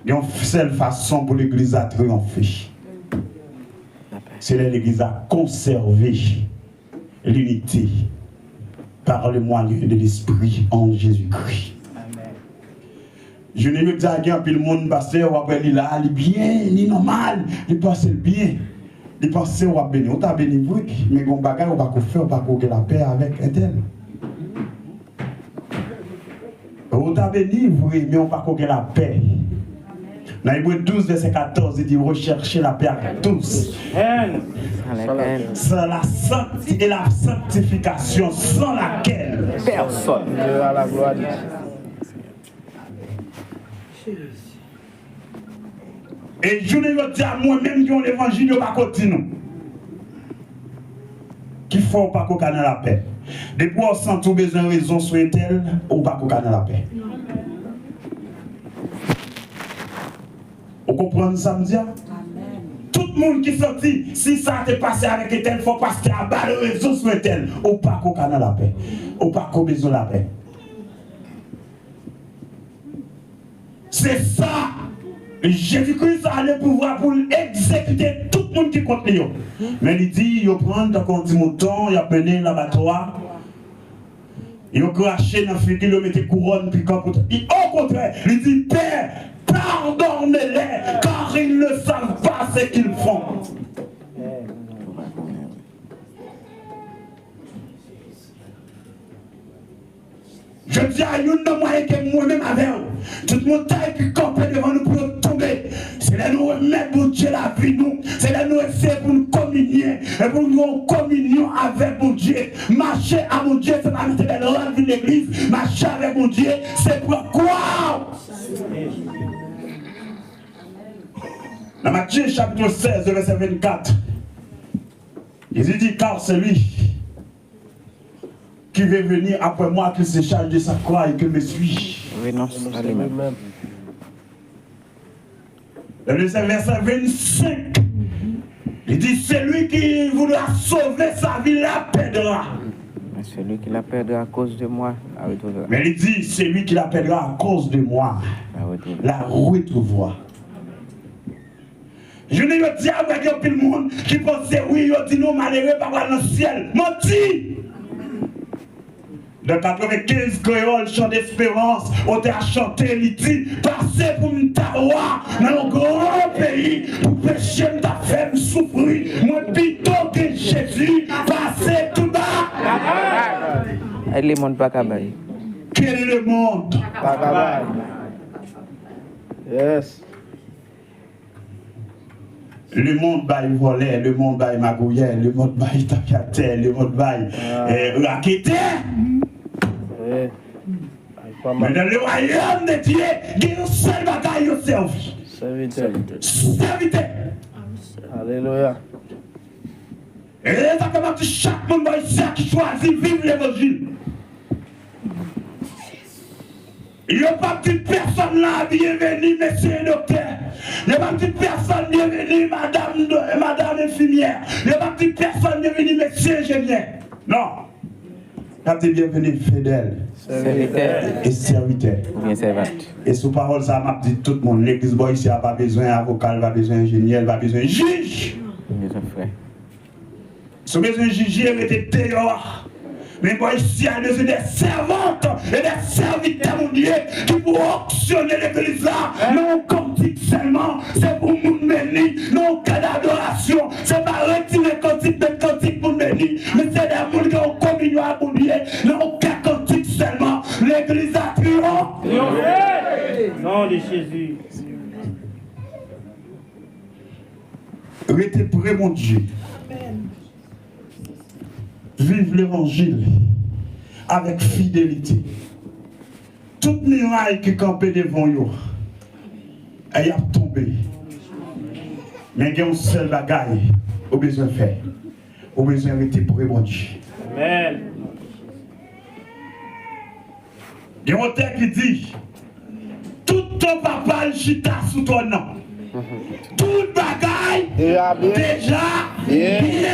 Gen yon sèl fason pou legliz la triyonfe. Se lè legliz la konsève linite par le moyen de l'Esprit en Jésus-Christ. Jounen jodi a, gen anpil moun, pastè, w ap wè li la, li byen, li nòmal, li panse l byen. Li panse w ap beni. Ou ta beni vre, men gen yon bagay ou pako fè, ou pako gen lapè avèk entèl. Ou ta beni vre, men ou pako gen lapè. Nan Ebre douz, vèsè katòz, li di, recherchez la paix avec tous. Amèn. Sans laquelle? Sans la sancti-, et la sanctification, sans laquelle personne ne verra la gloire de Dieu. E jounen jodi a, mwen menm gen yon levanjil yo pako di nou. Ki fè w pako ka nan lapè. Depi w santi w bezwen rezon sou entèl, ou pako ka nan lapè. Ou konprann sa m di a? Tout moun ki santi, si sa te pase avèk entèl, fò pastè a ba l rezon sou entèl, ou pako ka nan lapè. Ou pako bezwen lapè. Se sa, Jezi Kris a le pouvwa pou l egzekite tout moun ki kont li yo. Men li di, yo pran l tankou yon ti mouton, y ap mennen l abatwa. Yo krache nan figi l, yo mete kouwòn pikan pou tèt li. Okontrè, li di, Père, pardonne-les, car ils ne savent pas ce qu'ils font. Jodi a, youn nan mwayen ke mwen menm avè w, tout montay ki kanpe devan nou pou yo tonbe, se lè nou remèt Bondye lavi nou, se lè nou eseye pou nou kominye, e pou nou gen yon kominyon avèk Bondye. Mache a Bondye, se pa mete bèl rad vin legliz, mache avèk Bondye, se pran kwa w. Nan Matye chapit sèz, vèsè vennkat, Jezi di, Car celui qui veut venir après moi, qu'il se charge de sa croix et qu'il me suive. Renonce à lui-même. Le vèsè vennsenk, li di, Celui qui voudra sauver sa vie la perdra. Mais celui qui la perdra à cause de moi, la retrouvera. Men li di, Celui qui la perdra à cause de moi, la retrouvera. La retrouvera. Jounen jodi a, w wè gen anpil moun ki panse, wi, yo di nou malere pa pral nan syèl. Manti! Nan katrevenkenz, Kreyòl, Chan Desperans, otè a chante, li di, Pase pou m ta wa nan yon gran peyi, pou peche m ta fè m soufri. Mwen pito gen Jezi, pase tout ba. Ay, lemonn pa ka bay. Ke lemonn pa ka bay. Yes. Lemonn bay vòlè, lemonn bay magouyè, lemonn bay tapyatè, lemonn bay, eh, raketè. Men nan le wayòm de Dye, gen yon sèl bagay yo sèvi. Sèvitè. Sèvitè. Alelouya. E se sa ke m ap di chak moun bò isi a ki chwazi viv levanjil. Yo p ap di pèsonn la byenveni, mesye doktè. Yo p ap di pèsonn byenveni, madam do-, madam enfimyè. Yo p ap di pèsonn byenveni, mesye enjenyè. Non. Y ap di byenveni, fidèl. Sèvitè. E sèvitè. Oubyen sèvant. E sou pawòl sa a, m ap di tout moun, legliz bò isi a pa bezwen avoka, l pa bezwen enjenyè, l pa bezwen jij. Li bezwen frè. Si w bezwen jije, rete deyò a. Men bò isi a, l bezwen de sèvant e de sèvitè Bondye ki pou onksyone legliz la nan yon kantik sèlman. Se pou moun beni nan yon kad adorasyon. Se pa retire kantik, met kantik moun beni. Men se de moun ki gen yon kominyon ak Bondye nan yon kad kantik sèlman. Legliz la triyonfe. Triyonfe. Non de Jezi. Rete pre Bondye. Viv levanjil avèk fidelite. Tout miray ki kanpe devan yo, y ap tonbe. Men gen yon sèl bagay ou bezwen fè. Ou bezwen rete pre Bondye. Amèn. Gen yon otè ki di, Tout tan papa l chita sou twòn nan. Tout bagay deja byen